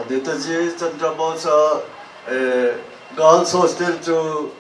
Netaji Chandra Bose Girls Hostel chu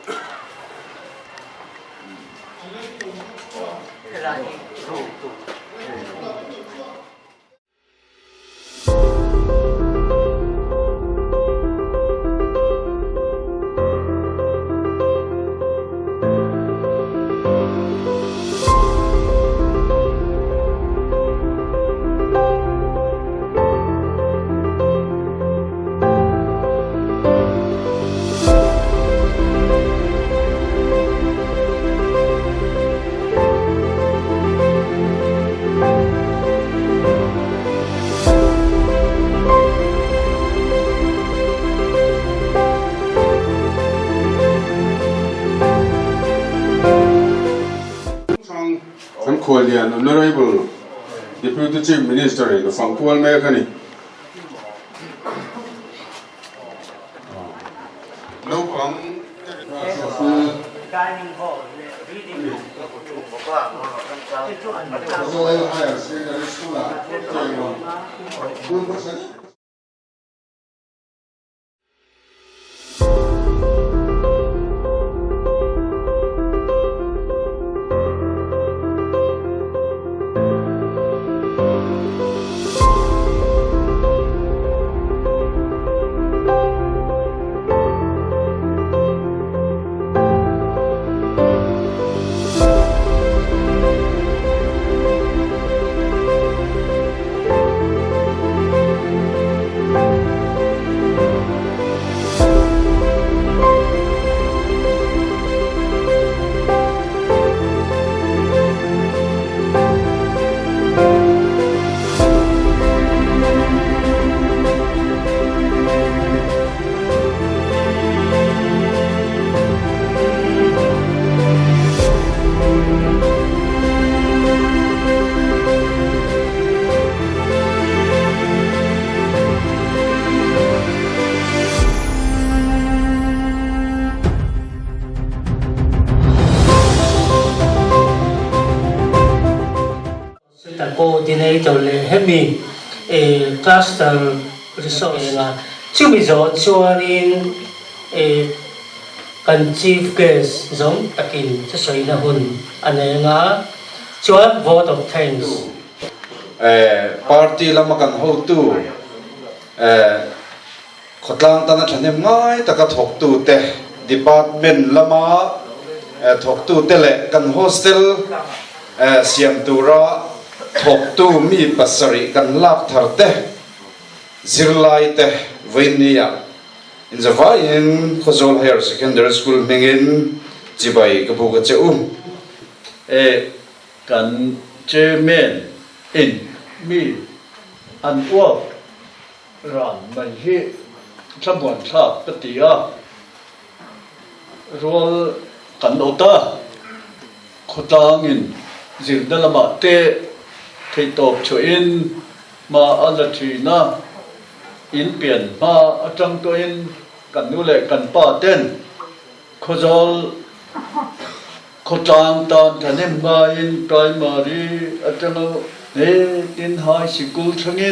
Kan khuallian Honourable Deputy Chief Minister in a fang kual mek a ni. Naupang Khawzawl Higher Secondary School ah cheng rawn. Coordinator leh hemi cluster resource anga chumi zawh chuanin kan chief guest zawng takin thusawina hun a nei anga chuan vote of thanks. Party lama kan hotu khawtlang tana thahnem ngai taka thawktute, department lama thawktute leh kan hostel siam tura thawktu mi pasarih kan lak thar te, zirlai te vawinia inzavaiin Khawzawl Higher Secondary School hmingin chibai ka buk a che u. Kan chairman in mi an uap ran mai hi thlamuan thlak ka ti a, rual kan awt a, khawtlangin zirna lamah te theihtawp chhuahin hma a la thin a, in pian hma atang tawhin kan nu leh kan pa ten Khawzawl khawtlang tan thahnem ngaiin primary atanga hnetin high sikul thlengin.